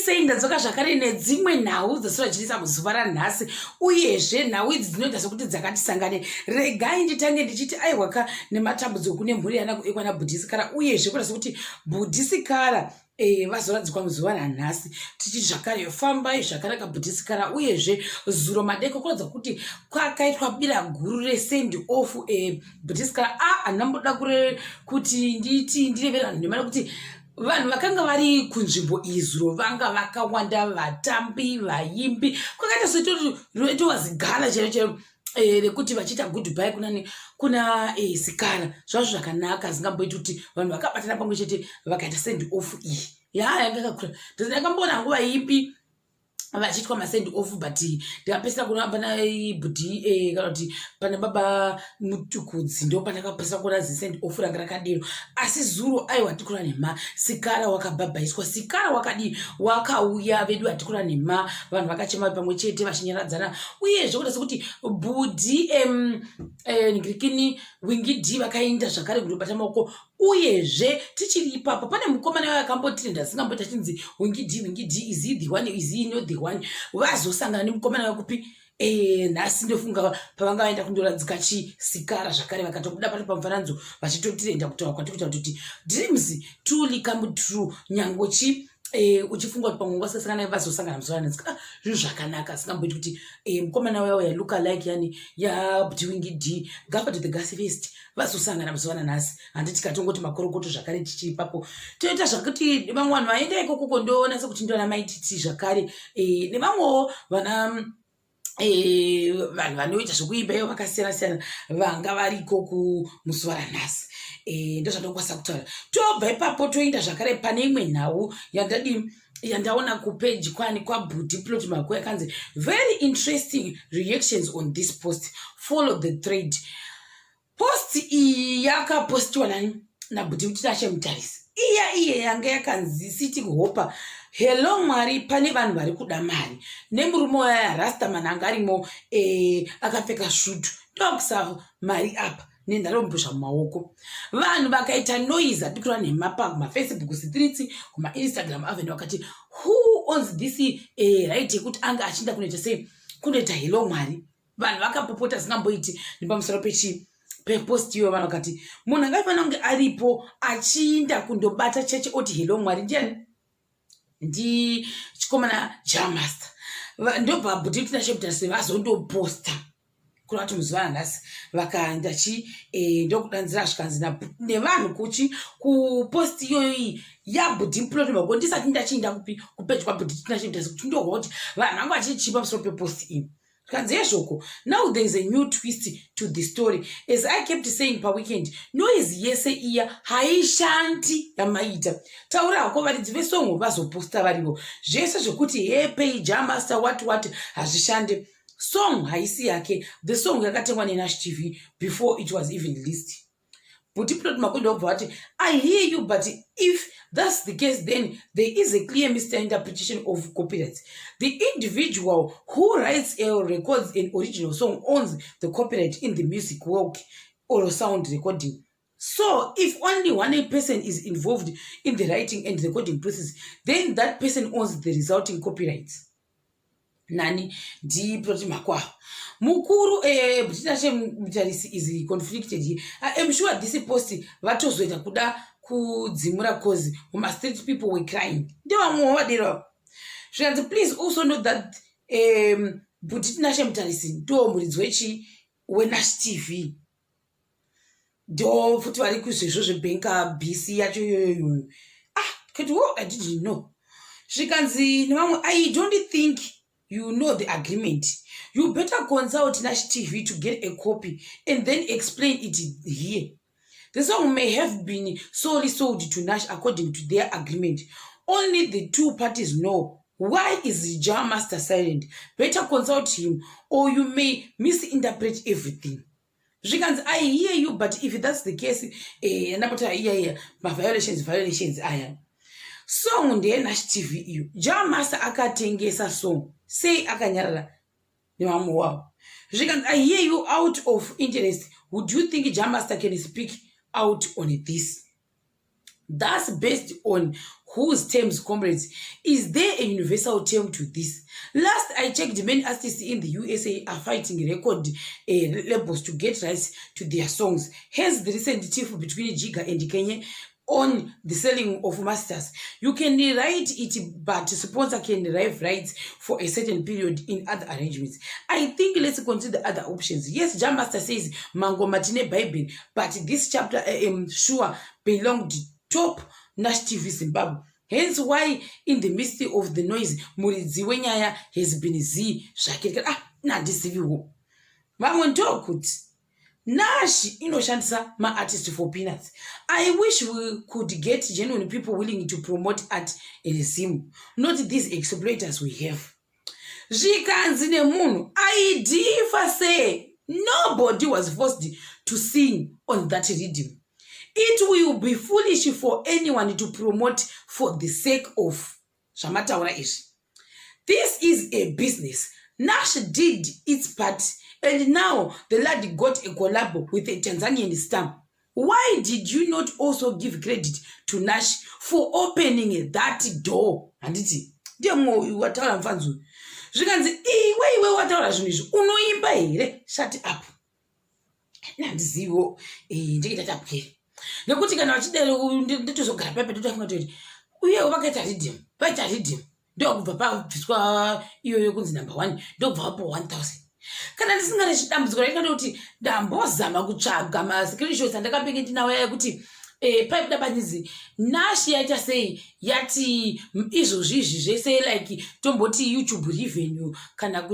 Sei ndadzoka zvakare nedzimwe nhau dzasura chiisa muzuva ranhasi. Uyezve nhau idzi dzinoita sekuti dzakatisangane. Regai nditange ndichiti aiwaka nematambudziko kune mhuri yana Bhudhisikara, uyezve kuita sekuti Bhudhisikara vazoradzikwa muzuva ranhasi. Tichiti zvakare fambai zvakanaka, Bhudhisikara. Uyezve zuro madeko kuratidza kuti kwakaitwa bira guru resend off Bhudhisikara. A handinamboda kuti nditi ndirevere vanhu nemana kuti vanhu vakanga vari kunzvimbo iyi zuro vanga vakawanda, vatambi, vaimbi. Kwakaita setowa zigala chero chero rekuti vachiita goodbye kunani kuna Sikara. Zvazvo zvakanaka, zingamboiti kuti vanhu vakabatana pamwe chete vakaita send off iyi. Ya, yanga yakakura. Ndakamboona hangu vaimbi vachiitwa masend off, but ndikapesera kuona pana bhudhi kana kuti pana Baba Mutukudzi, ndo pandakapesera kuona zisend off ranga rakadero. Asi zuro, aiwa, tikura nhema, Sikara wakabhabhaiswa, Sikara wakadii, wakauya vedu, hatikura nhema. Vanhu vakachema pamwe chete vachinyaradzana. Uyezve kuita sekuti bhudhi ngirikini Wingi D vakaenda zvakare kundobata maoko. Uyezve tichiri ipapo, pane mukomana wayo akambotrenda asingamboita chinzi Wingi D. Wingi D, is he the one? Is he not the one? Vazosangana nemukomana wekupi nhasi, ndofunga pavanga vaenda kundoradzika chiSikara zvakare, vakatobuda pato pamufananidzo vachitotirenda kutaura kwatiri kuita kuti dreams truly come true. Nyange chi uchifunga kuti pamwe ungasasangana, vazosangana muzuva ranhasi. Ah, zvinhu zvakanaka, asingamboiti kuti mukomana wavo ya look alike yani yaButi Wingi D, Gafa to the Gas Fest, vazosangana muzuva ranhasi. Handiti katongoti makorokoto zvakare. Tichiri ipapo, toita zvakuti vamwe vanhu vaenda ikokoko, ndoona sekuti ndona Maititi zvakare nevamwewo vana vanhu vanoita zvekuimba ivo vakasiyana siyana vanga variko kumuzuva ranhasi. Ndozvandokwanisa kutaura. Tobva ipapo toenda zvakare pane imwe nhau yandadi yandaona kupeji kwani kwaBhudhi Plot Mako, yakanzi "Very interesting reactions on this post, follow the thread." Post iyi yakapostiwa nani? NaBhudhi Tinashe Mutarisi. Iya iye yanga yakanzi "City Hopa, hello Mwari, pane vanhu vari kuda mari", nemurume waya Rastaman anga arimo akapfeka svutu, ndokusa mari apa nenharombozha mumaoko. Vanhu vakaita noise, atikura nemapa kumaFacebook streets, kumaInstagram avenue, vakati who owns this right yekuti anga achienda kunoita sei, kunoita hello Mwari? Vanhu vakapopota zingamboiti nepamusoro pechi pepost iyoyo. Vanhu vakati munhu angafanira kunge aripo achiinda kundobata cheche oti hello Mwari ndiani? Ndichikomana Jamaster. Ndobva Bhuti Tinashe Mutarisi vazondoposta kureva kuti muzuva ranhasi vakaenda chi ndokudanzira zvikanzi nevanhu kuchi kupost iyoyo iyi yaBhudhi Plot Mako. Ndisati ndachiinda kupi, kupeji kwaBhudhi Tinashe Mutarisi, kuti ndohwa kuti vanhu vanga vachichipa pamusoro pepost iyi. Zvikanzi yezvoko, now there is a new twist to the story. As I kept saying paweekend, noise yese iya haishandi yamaita. Taura hako, varidzi vesong vazoposta varivo. Zvese zvekuti hepei Jamaster what what hazvishande. Song haisi yake. The song yakatengwa neNash TV before it was even released. Bhuti Plot Makondo wabva vati, "I hear you, but if that's the case, then there is a clear misinterpretation of copyrights. The individual who writes or records an original song owns the copyright in the music work or sound recording. So if only one person is involved in the writing and recording process, then that person owns the resulting copyrights." Nani? NdiPlot Makwaho mukuru. Tinashe Mutarisi is conflicted here. I am sure this post vatozoita kuda kudzimura 'cause mumastreet people were crying. Ndevamwewo vadero. Zvikanzi, "Please also note that Bhuti Tinashe Mutarisi ndo muridzi wechi weNash TV, ndo futi vari kuzvezvo zvebhenka BC yacho iyoyoyoyo." Ah, kuti wo, I didn't know. Zvikanzi nevamwe, "I don't think you know the agreement. You better consult Nash TV to get a copy and then explain it here. The song may have been solely sold to Nash according to their agreement. Only the two parties know. Why is Jar Master silent? Better consult him or you may misinterpret everything." Zvikanzi, "I hear you, but if that's the case," ndapota iya iya maviolations, violations aya. Song ndeyeNash TV iyo. Jamaster akatengesa song sei akanyarara nevamwe wavo? Zvikanzi, "I hear you. Out of interest, would you think Jamaster can speak out on this?" That's based on Whose terms, comrades? Is there a universal term to this? Last I checked, many artists in the USA are fighting record labels to get rights to their songs. Hence the recent tiff between Jiga and Kenya on the selling of masters. You can write it, but sponsor can derive rights for a certain period in other arrangements. I think let's consider other options. Yes, Jam Master says mangoma tine Bible, but this chapter, I am sure, belonged top Nash TV Zimbabwe. Hence why in the midst of the noise, muridzi wenyaya has been z zvake. Ah, nandiziviwo. Vamwe ndokuti Nash inoshandisa maartist for peanuts. I wish we could get genuine people willing to promote art in Zim, not these exploiters we have. Zvikanzi nemunhu aidifa sei, nobody was forced to sing on that rhythm. It will be foolish for anyone to promote for the sake of zvamataura izvi. This is a business. Nash did its part and now the lad got a collab with a Tanzanian star. Why did you not also give credit to Nash for opening that door? Handiti ndiye mumwe wataura mufanzi uyu. Zvikanzi, iwe, iwe wataura zvinhu izvi, unoimba here? Shut up. Handiziviwo, ndinge tatapwere nekuti kana vachidero nditozogara paipa, ndotofunga kuti uyewo vakaita riddim, vaita riddim, ndokubva pabviswa iyoyo kunzi number one, ndokubva vapo 1000. Kana ndisingane chidambudziko raikanda kuti ndambozama kutsvaga mascreenshots andakambenge ndinawo yekuti paibuda panizi Nash yaita sei, yati izvozvi izvi zvese, like tomboti YouTube revenue, kana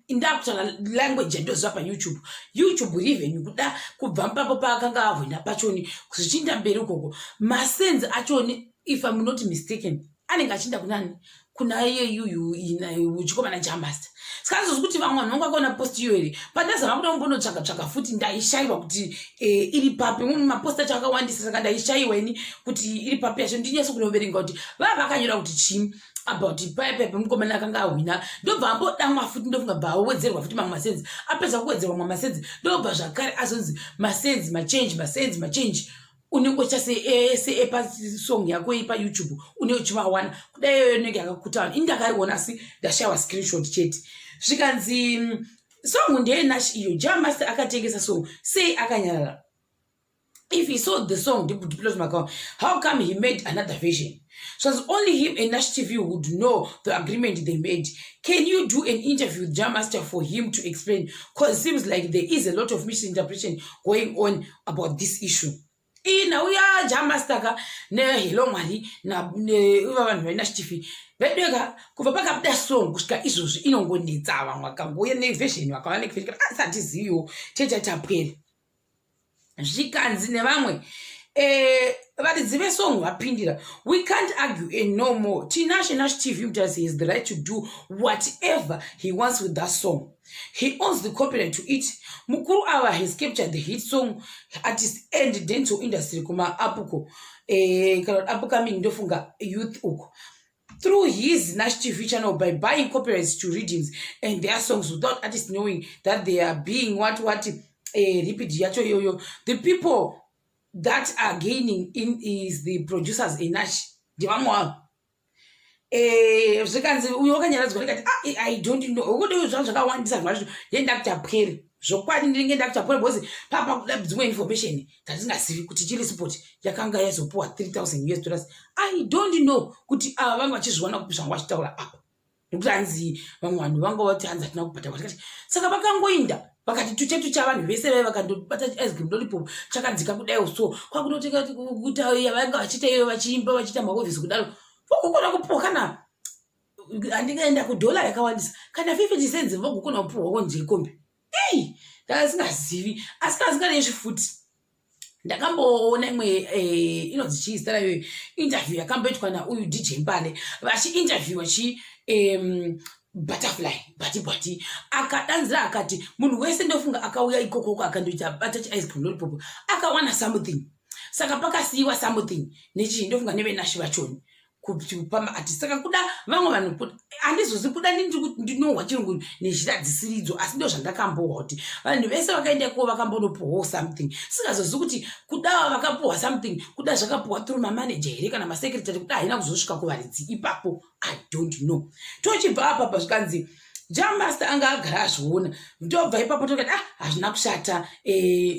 ndakutaura language yandoziva paYouTube, YouTube revenue kuda kubva mupapo paakanga ahwina pachoni zvichiinda mberi ukoko, masenzi achoni, if I'm not mistaken, anenge achiinda kunani? Kuna iyeyuyu chikomana Jamaster. Saka zvozi kuti vamwe vanhu vanga vakaona post iyo here? Pandazama kuda kumbonotsvaga tsvaga futi, ndaishayiwa kuti iri papi. Mapost acho akawandisa, saka ndaishayiwa ini kuti iri papi yacho, ndinyatso kunoverenga kuti vava vakanyora kuti chii about paipai pemukomana akanga ahwina. Ndobva ambodamwa futi, ndofunga bva awedzerwa futi mamwe masenzi. Apedza kuwedzerwa mamwe masenzi, ndobva zvakare azonzi masenzi machange, masenzi machange unenge uchiita se pasong yako paYouTube une uchivawana kudai, iyoyo inenge yakakuta vanhu. Ini ndakaiona, asi ndashayiwa screenshot chete. Zvikanzi song ndeyeNash iyo. Jamaster akatengesa song sei akanyarara? If he sold the song Diplomat Macau, how come he made another version? So it's only him and Nash TV would know the agreement they made. Can you do an interview with Jam Master for him to explain? Because it seems like there is a lot of misinterpretation going on about this issue. Ina uya Jamaster ka neHello Mwari iva vanhu veNash TV vedeka, kubva pakabuda song kusvika izvozvi inongonetsa. Vamwe vakangouya neversion, vakava neversion, asi hatiziviwo techatapwere. Zvikanzi nevamwe, varidzi vesong vapindira. We can't argue and no more. Tinashe Nash TV Mutasi has the right to do whatever he wants with that song. He owns the copyright to it. Mukuru ava has captured the hit song artist and dancehall industry kuma apuko, kana upcoming, ndofunga youth uko, through his Nash TV channel by buying copyrights to riddims and their songs without artists knowing that they are being what repeat yacho iyoyo. The people that are gaining in is the producers eNash, ndevamwe vavo. Zvikanzi uyo wakanyaradzwa ndikati, ah, I don't know ukuti zva zvakawandisa zvacho, ndenda kuchapwere zvokwadi, ndinenge ndakuchapwere because papa kuda dzimwe information dzatisingazivi kuti chili support yakanga yazopuwa 3000 US dollars. I don't know kuti ava vanga vachizviwana kupi zvanga vachitaura apa, nekuti hanzi vamwe vanhu vanga vati hanzi hatina kubhadharwa. Tikati saka vakangoinda vakati tuche tucha vanhu vese vai vakandobata ice cream lollipop chakadzika kudai, so kwakunotenga kuti vanga vachiita iyo vachiimba vachiita maovhisi kudaro, vogokona kupuwa kana handingaenda kudhola yakawandisa kana 50 cents, vogokona kupuhwa konje kombi ei ndakasingazivi. Asi kana singanezvi futi, ndakamboona imwe inonzi chii zita rayo, interview yakamboitwa nauyu DJ Mbale vachiinterviewa chi Butterfly Bati Bati, akadanzira akati munhu wese ndofunga akauya ikokoko akandoita bata chiice cream lollipop akawana something. Saka pakasiyiwa something nechii, ndofunga neveNash vachoni. Kupa maartist. Saka kuda vamwe vanhu, handizozi kuda, ndinohwa chirungu nezhira dzisiridzo, asi ndo zvandakambohwa kuti vanhu vese vakaenda ikoko vakambonopuhwawo something. Singazozi kuti kudava vakapuhwa something, kuda zvakapuhwa through mamanager here kana masecretary, kuda haina kuzosvika kuvaridzi ipapo, I don't know. Tochibva apapa, zvikanzi Jah Master anga agara azviona. Ndobva ipapo tokati, ah, hazvina kushata.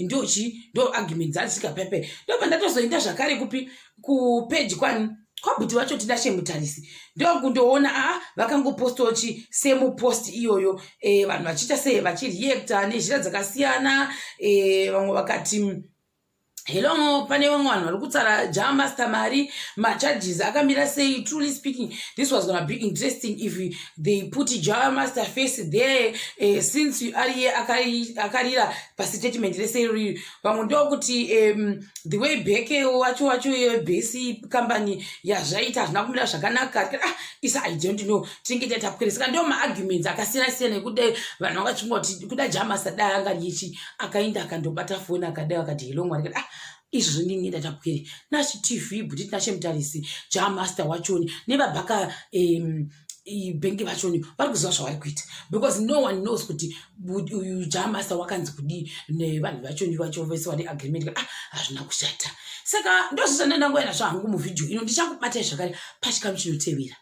Ndochi ndo argument dzasvika pepe. Ndobva ndatozoenda zvakare kupi? Kupeji kwani, kwabhuti vacho, Tinashe Mutarisi. Ndokundoona aa vakangopostawo chi same post iyoyo, vanhu vachiita sei, vachireacta nezhira dzakasiyana. Vamwe vakati, "Hello, pane vamwe vanhu vari kutsara Jah Master mari, macharges akamira sei? Truly speaking, this was gonna be interesting if they put Jah Master face there, since ariye akarira pastatement rese." Vamwe ndokuti, "The way bheke wacho yebhesi company yazvaita hazvina kumira zvakanaka." Ah, isa I don't know, tinenge taitapwere. Saka ndo maarguments akasiyana siyana ekudai vanhu vangachunga kuti kuda Jah Master dai anga richi akaenda akandobata foni, akadai, akati, "Hello, Mwari." Ah, izvozvo ndinge ndatapwere. Nashi TV, bhuti Tinashe Mutarisi, Jah Master wachoni nevabhaka bhengi vachoni vari kuziva zvavari kuita, because no one knows kuti uyu Jah Master wakanzi kudii nevanhu vachoni vacho vese vane agreement. Ah, hazvina kushata. Saka ndozvizvandandangoenda zvahangu muvhidhiyo ino. Ndichakubatai zvakare pachikamu chinotevera.